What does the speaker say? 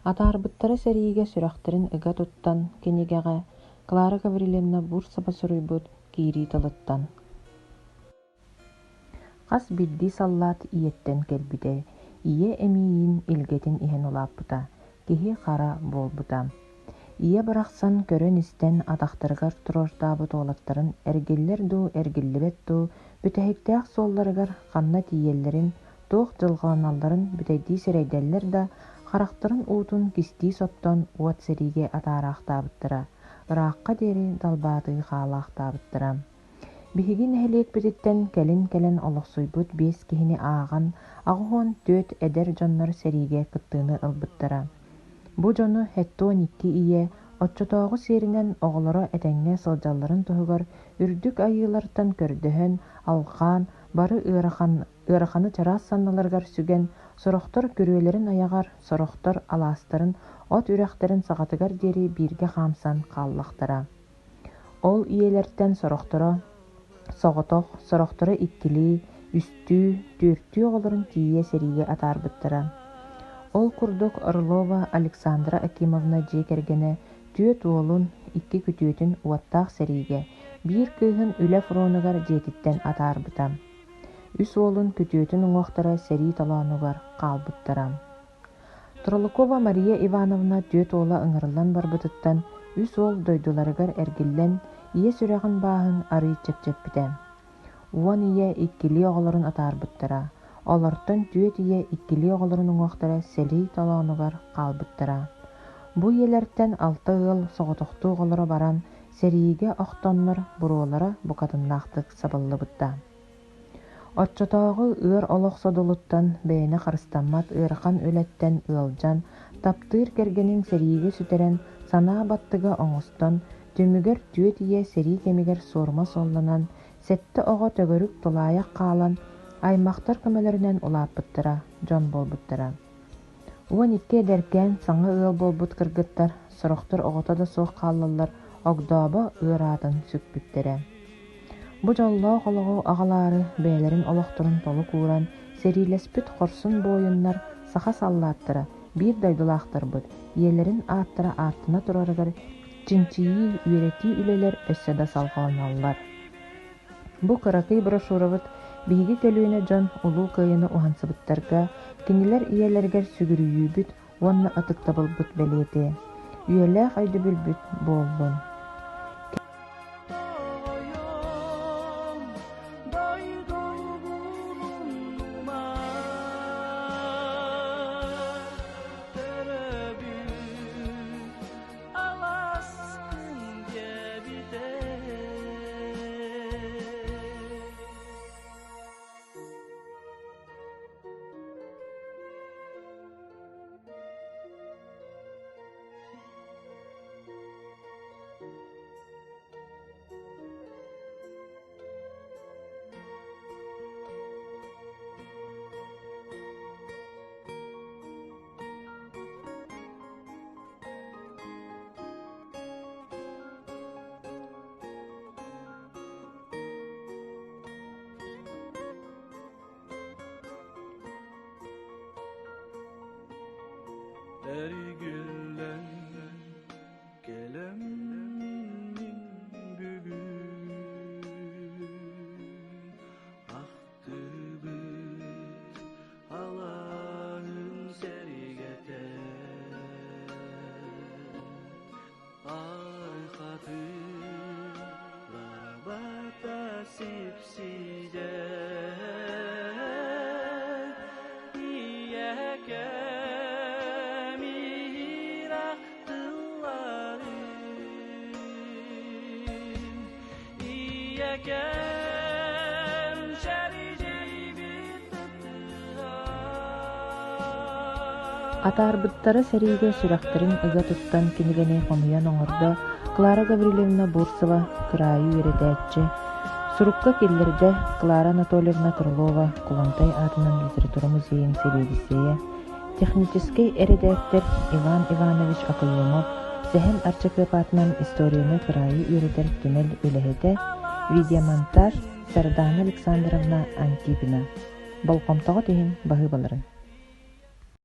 Атаарбыттара сэриигэ сүрэхтэрин ыга туттан кинигэҕэ Клара Гаврильевна Бурцева суруйбут киирии тылыттан Хас биирдии саллаат ийэттэн кэлбитэ, ийэ эмиийин илгэтин иһэн улааппыта, киһи-хара буолбута. Ийэ барахсан көрөн-истэн атахтарыгар туруортаабыт уолаттарын эргиллэр дуу, эргиллибэт дуу бүтэһиктээх суолларыгар ханна тиийэллэрин, туох дьылҕаланалларын бүтэйдии сэрэйдэллэр да, харахтарын уутун кистии соттон уот сэриигэ атаараахтаабыттара, ыраахха диэри далбаатыы хаалаахтаабыттара. Биһиги нэһилиэкпититтэн кэлин кэлэн олохсуйбут биэс киһини ааҕан, 84 эдэр дьоннор сэриигэ кыттыыны ылбыттара. Бу дьону 72 ийэ оччотооҕу сиэринэн оҕолоро этэҥҥэ сылдьалларын туһугар үрдүк айыылартан көрдөһөн, алҕаан, бары ыарахан, ыараханы чараас санныларыгар сүгэн, сорохтор күрүөлэрин айаҕар, сорохтор алаастарын от үрэхтэрин саҕатыгар диэри бииргэ хаамсан хааллахтара. Ол ийэлэртэн сорохторо соҕотох, сорохторо иккилии, үстүү, түөртүү оҕолорун тиийэ сэриигэ атаарбыттара. Ол курдук Орлова Александра Акимовна дьиэ кэргэнэ түөрт уолун, икки күтүөтүн уоттаах сэриигэ, биир кыыһын үлэ фронугар дьиэтиттэн атаарбыта. Үс уолун күтүөтүн уҥуохтара сэрии толоонугар хаалбыттара. Тролукова Мария Ивановна түөрт уола ыҥырыллан барбытыттан үс уол дойдуларыгар эргиллэн, ийэ сүрэҕин бааһын арыый чэпчэппитэ. Уон ийэ иккилии оҕолорун атаарбыттара, олортон түөрт ийэ иккилии оҕолорун уҥуохтара сэлии толоонугар хаалбыттара. Бу ийэлэртэн алта ыал соҕотохтуу оҕолоро баран, сэриигэ охтоннор буруолара букатыннаахтык сабыллыбыта. Оччотооҕу ыар олох содулуттан, бэйэни харыстаммат ыарахан үлэттэн ыалдьан, таптыыр кэргэнин сэриигэ сүтэрэн, санаа баттыга оҥостон, түмүгэр түөрт ийэ сэрии кэмигэр суорума суолланан, сэттэ оҕо төгүрүк тулаайах хаалан, аймахтар көмөлөрүнэн улааппыттара, дьон буолбуттара. 12 эдэркээн саҥа ыал буолбут кыргыттар, сорохтор оҕото да суох хааллаллар, огдообо ыар аатын сүкпүттэрэ. Бу дьоллоох олоҕу аҕалаары бэйэлэрин олохторун толук ууран сэриилэспит хорсун буойуннар, саха саллааттара, биир дойдулаахтарбыт ийэлэрин ааттара ааттана турарыгар чинчийии, үөрэтии үлэлэр өссө да салҕаналлар. Бу кыракый брошюрабыт биһиги көлүөнэ дьон Улуу Кыайыыны уһансыбыттарга, кинилэр ийэлэригэр сүгүрүйүүбүт уонна ытыктабылбыт бэлиэтэ, үйэлээх өйдөбүлбүт буоллун. Эргиллэн кэлэммин бүгүн ахтыбыт алааһын сэргэтэ Архатын ларабата сипсидэ Ийэкэм иһирэх тылларын Ийэкэм шэридейбит Атаарбыттара сэриигэ сүрэхтэрин ыга туттан кинигэни хомуйан оҥордо Клара Гаврильевна Бурцева, кыраайы үөрэтээччи. Сурукка киллэрдэ Клара Анатольевна Крылова, Кулантай аатынан литература музейын сэбиэдиссэйэ, техническэй эрэдээктэр Иван Иванович Окоемов, Сэһэн Арчакыап аатынан историяны кыраайы үөрэтэр түмэл үлэһитэ, видеомонтаж Сардаана Александровна Антипина. Болҕомтоҕут иһин баһыыбаларын.